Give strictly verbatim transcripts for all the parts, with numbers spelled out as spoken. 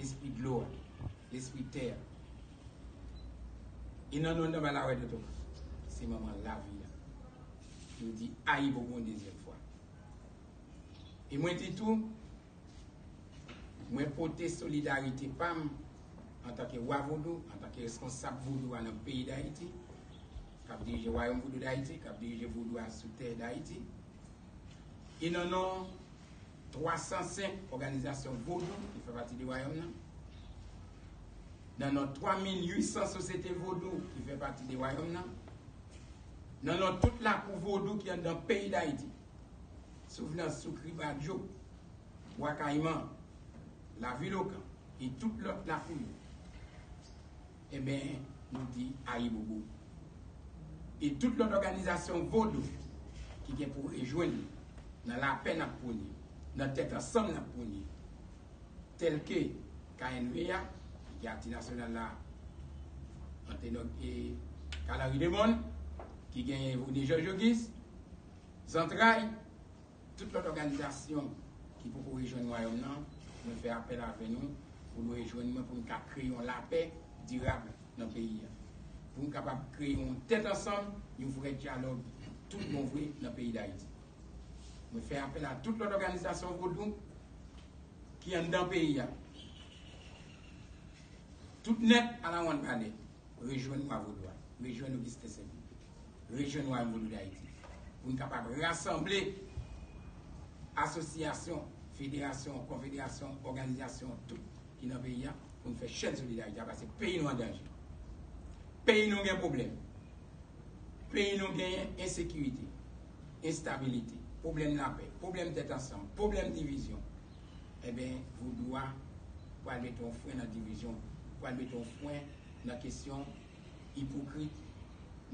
lespri dlo a, lespri tè a. E nan non nan Malawè de Tomas, se manman lavi a. Nou di ayibobo yon dezyèm fwa. E mwen di tou, mwen pote solidarite pa m antanke wa vodou, antanke reskonsab vodou a nan peyi Dayiti, k ap dirije Wayòm Vodou Dayiti, k ap dirije vodou a sou tè Dayiti. E nan non twa san senk òganizasyon vodou ki fè pati de wayòm nan, nan non twa mil uit san sosyete vodou ki fè pati de wayòm nan, nan non tout lakou vodou ki anndan peyi Dayiti, Souvnans, Soukri, Badjo, Bwa Kayiman, Lavil Okan e tout lòt lakou yo, enben, nou di ayibobo. E tout lòt òganizasyon vodou ki gen pou rejwenn nou nan lapè n ap pwone, nan tèt ansanm n ap pwone, tèlke K N V A, ki gen Ati Nasyonal la, Antenò e Carl Henry Demon, ki genyen Evode Jòj Ogis, Zantray, tout lòt òganizasyon ki poko rejwenn wayòm nan, mwen fè apèl avè nou pou nou rejwenn mwen pou nou ka kreye yon lapè dirab nan peyi a. Pou nou kapab kreye yon tèt ansanm, yon vrè dyalòg tout bon vre nan peyi Dayiti. Mwen fè apèl a tout lòt òganizasyon vodou ki anndan peyi a. Tout nèt a la wann palè, rejwenn Wa Vodou a, rejwenn Augustin Saint-Louis, rejwenn Wa Vodou Dayiti, pou n kapab rasanble asosyasyon, federasyon, konfederasyon, òganizasyon, tout ki nan peyi a, pou n fè chèn solidarite a, paske peyi nou an danje. Peyi nou gen pwoblèm. Peyi nou genyen ensekirite, enstabilite, pwoblèm lapè, pwoblèm tèt ansanm, pwoblèm divizyon. Enben, vodou a pral mete yon fren nan divizyon, pral mete yon fren nan kesyon ipokrit,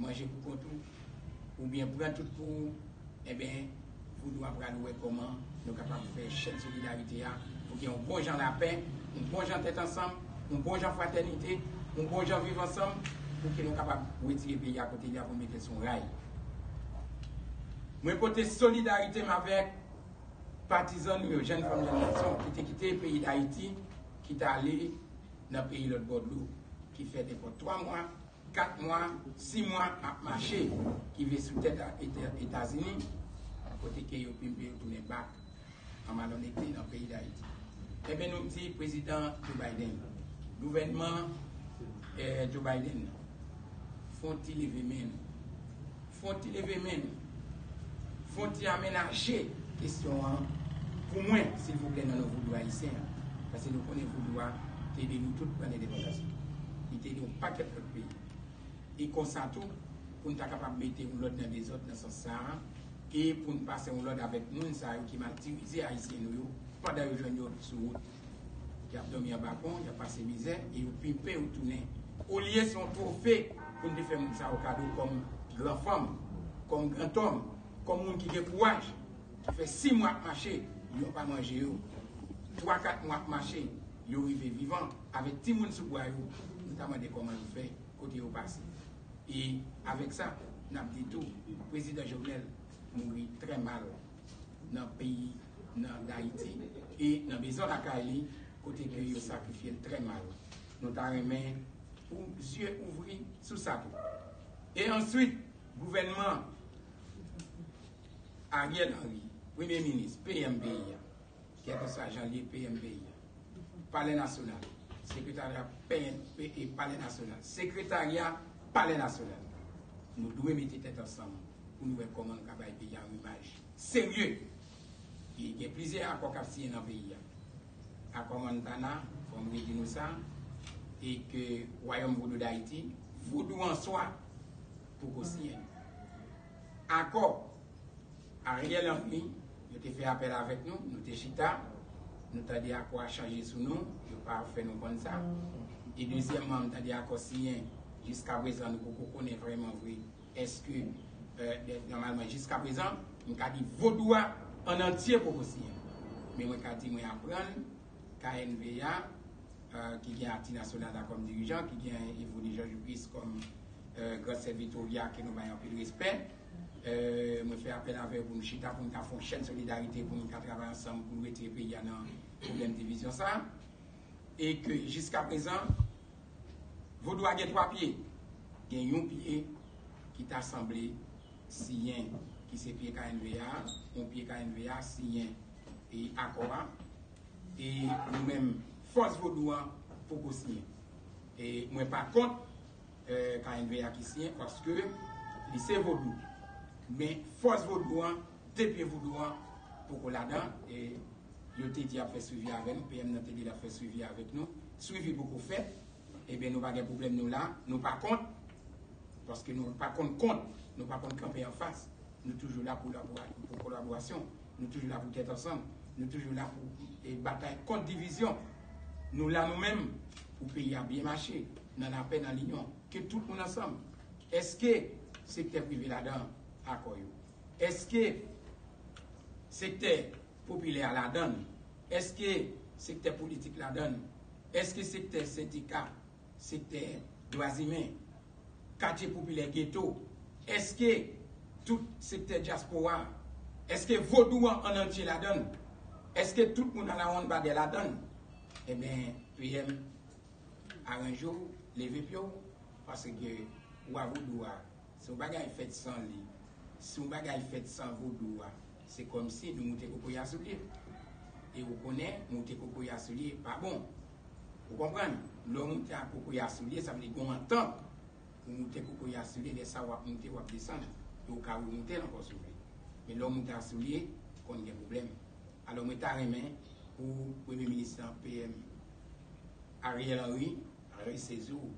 manje pou kont ou, oubyen pran tout pou ou, enben, vodou a pral wè kòman nou kapab fè chèn solidarite a pou gen yon bon jan lapè, yon bon jan tèt ansanm, yon bon jan fratènite, yon bon jan viv ansanm, pou ke nou kapab retire peyi a kote li a pou mete l sou yon ray. Mwen pote solidarite m avèk patizan nou yo, jèn fanm, jèn gason, ki te kite peyi Dayiti, ki t ale nan peyi lòt bò dlo, ki fè nenpòt twa mwa, kat mwa, sis mwa ap mache, ki viv sou tèt a Eta-, Etazini, kote ke yo pimpe yo tounen bak an malonnète nan peyi Dayiti. Enben, nou di prezidan Joe Biden, gouvènman, eh, Joe Biden, fè yon ti leve men nou. Fè yon ti leve men nou. Fè yon ti amenaje kesyon an pou mwen, silvouplè, nan non vodou ayisyen an. Paske nou konnen vodou a te ede nou tout pran lendepandans nou. Li te ede yon pakèt lòt peyi. E konsa tou, pou n ta kapab mete yon lòd nan dezòd nan sans sa a, e pou n pase yon lòd avèk moun sa yo ki mal dirije ayisyen nou yo, pandan yo jwenn yo sou wout. Y ap dòmi anba pon, y ap pase mizè, e yo pimpe yo tounen. Olye se yon twofe pou n te fè moun sa yo kado kòm gran fanm, kòm gran tòm, kòm moun ki gen kouraj, ki fè sis mwa ap mache, yo pa manje yo. Twa, kat mwa ap mache, yo rive vivan, avèk timoun sou bra yo, nou ta mande kòman yo fè, kote yo pase. E avèk sa, n ap di tou, prezidan Jovenel mouri trè mal nan peyi, nan Dayiti, e nan mezon lakay li, kote ke yo sakrifye l trè mal. Nou ta renmen pou zye ouvri sou sa tou. E answit, gouvènman Ariel Henry, premye minis, P M peyi a, kèlkeswa jan l ye, P M peyi a, Palè Nasyonal, sekretarya P N P e Palè Nasyonal, sekretarya Palè Nasyonal, nou dwe mete tèt ansanm pou nou wè kòman nou ka bay peyi a yon imaj serye. E gen plizyè akò k ap siyen nan peyi a. Akò Montana, fò m redi nou sa, e ke Wayòm Vodou Dayiti, Vodou an swa, poko siyen. Akò Ariel Henry, yo te fè apèl avèk nou, nou te chita, nou tande akò a chanje sou nou, yo pa fè nou konn sa. E dezyèmman, m tande akò siyen, jiskaprezan nou poko konnen vrèman vre èske, euh, nòmalman, jiskaprezan, m ka di vodou a an antye poko siyen. Men mwen ka di mwen aprann K N V A, euh, ki gen Ati Nasyonal la kòm dirijan, ki gen Evode Jòj Ogis kòm, euh, gran sè Vitorya ke nou bay anpil respè. Euh, mwen fè apèl avè yo pou nou chita, pou nou ka fè yon chèn solidarite, pou nou ka travay ansanm, pou nou retire peyi a nan pwoblèm divizyon sa. E ke jiskaprezan, vodou a gen twa pye. Gen yon pye ki ta sanble siyen, ki se pye K N V A, yon pye K N V A siyen e akò a. E nou menm, fòs vodou an poko siyen. E mwen pa kont K N V A ki siyen, paske li se vodou. Men fòs vodou an, de pye vodou an poko ladan. E yo te di ap fè swivi avè nou, P M nan te di l ap fè swivi avèk nou. Swivi poko fèt. Ebyen, nou pa gen pwoblèm, nou la, nou pa kont. Paske nou pa konn kont, nou pa konn kanpe anfas. Nou toujou la pou, pou kolaborasyon. Nou toujou la pou tèt ansanm. Nou toujou la pou e, batay kont divizyon. Nou la nou menm pou peyi a byen mache, nan lapè, nan linyon. Ke tout moun ansanm. Èske sektè prive ladan akò yo? Èske sektè popilè a ladan? Èske sektè politik ladan? Èske sektè sendika, sektè dwa imen, katye popilè, geto? Èske tout sektè dyaspora? Èske vodou an an antye ladan? Èske tout moun alawonn bagay ladan? Ebyen, P M, aranje w, leve pye w, paske wa vodou a, se yon bagay fèt san li. Si yon bagay fèt san vodou a, se kòmsi nou moute kokoya sou lye. E ou konnen, moute kokoya sou lye pa bon. Ou konprann? Lè w moute ak kokoya sou lye, sa vle di gen yon antant. Ou moute kokoya sou lye, lè sa w ap moute, w ap desann. E ou ka remoute l ankò si w vle. Men lè w moute a sou lye, konn gen pwoblèm. Alò, mwen ta renmen pou Premye Minis lan, P M Ariel Henry, resezi w,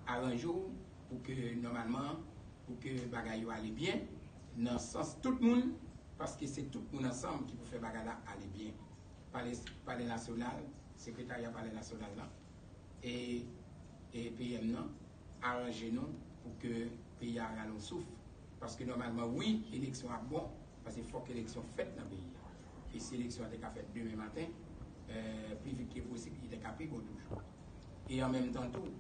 aranje w pou ke nòmalman, pou ke bagay yo ale byen, nan sans tout moun, paske se tout moun ansanm ki pou fè bagay la ale byen. Palè, Palè Nasyonal, Sekretarya Palè Nasyonal la, e, e P M nan, aranje nou pou ke peyi a rale yon souf. Paske nòmalman, wi, eleksyon ap bon, paske fòk eleksyon fèt nan peyi a. E si eleksyon an te ka fèt demen maten, euh, pli vit ke posib, li te ka pi bon toujou. E an menm tan tou,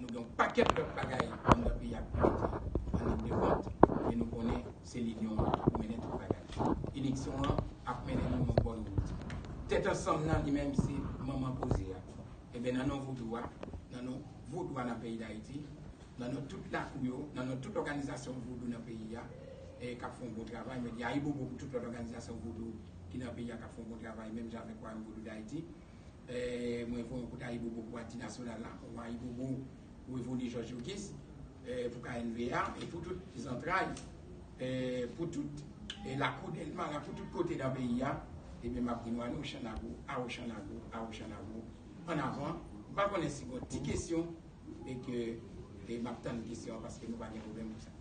nou gen yon pakèt lòt bagay anndan peyi a pou mete an liy de kont, men nou konnen se linyon an ki pou mennen tout bagay. Eleksyon an ap mennen nou yon bòn wout. Tèt ansanm nan, li menm, se manman koze a. Ebyen, nan non vodou a, nan non vodou a nan peyi Dayiti, nan non tout lakou yo, nan non tout òganizasyon vodou nan peyi a, e k ap fè yon bon travay. Mwen di ayibobo pou tout lòt òganizasyon vodou ki nan peyi a k ap fè yon bon travay, menm jan avèk Wayòm Vodou Dayiti. E, mwen voye yon kout ayibobo pou Pati Nasyonal la, yon ayibobo pou Evoli Jòj Ogis, e, pou K N V A, e pou tout zantray, e, pou tout, e, lakou Dèlma la, pou tout kote nan peyi a. Ebyen, m ap di nou, ale Ochanago, a Ochanago, a Ochanago, ann avan. M pa konnen si gon ti kesyon, e ke, e m ap tann kesyon an, paske nou pa gen pwoblèm pou sa.